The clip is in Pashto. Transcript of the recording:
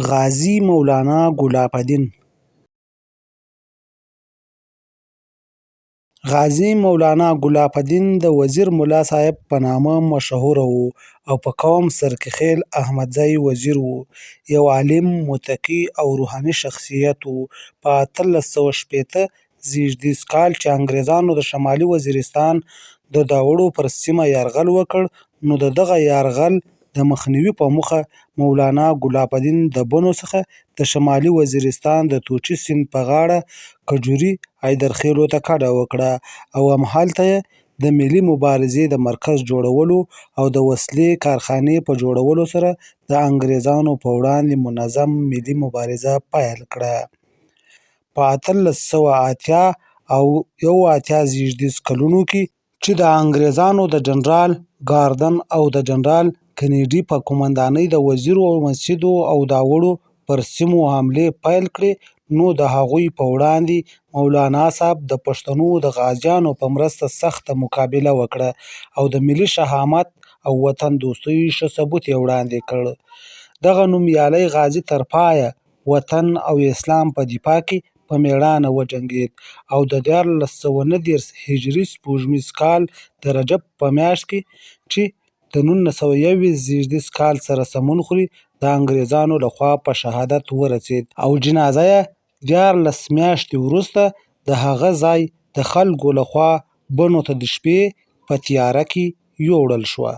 غازي مولانا ګلاب الدین. غازي مولانا ګلاب الدین د وزیر ملا صاحب په نامه مشهوره وو او په قوم سرکي خیل احمدزی وزیر وو. یو عالم، متقي او روحاني شخصیت وو. په 1860 زیږدیز کال چې انګریزانو د شمالي وزیرستان د داوړو پر سیمه یرغل وکړ نو د دغه یرغل د مخنیوي په موخه مولانا ګلاب الدین د بنو څخه د شمالي وزیرستان د توچي سیند په غاړه کجوري حیدرخیلو ته کډه وکړه او همهلته یې د ملي مبارزې د مرکز جوړولو او د وسلې کارخانې په جوړولو سره د انګریزانو په وړاندې منظم ملي مبارزه پیل کړه. په 1880 او 81 زیږدیز کلونو کې چې د انګریزانو د جنرال ګاردن او د جنرال کنیډي په قومندانۍ د وزیرو مسیدو او داوړو پر سیمو حملې پیل کړې نو د هغوی په وړاندې مولانا صاحب د پښتنو د غازیانو په مرسته سخته مقابله وکړه او د ملي شهامت او وطن دوستۍ ښه ثبوت یې وړاندې کړ. دغه نومیالی غازي تر پایه وطن او اسلام په دفاع کې په میړانه وجنګید او د 1339 هجري سپوږمیز کال د رجب په میاشت کې چې د 1921 زیږدیز کال سره سمون خوري د انګریزانو له خوا په شهادت ورسید او جنازه یې 13 میاشتې وروسته د هغه ځای د خلکو له خوا بنو ته د شپې په تیاره کې یوړل شوه.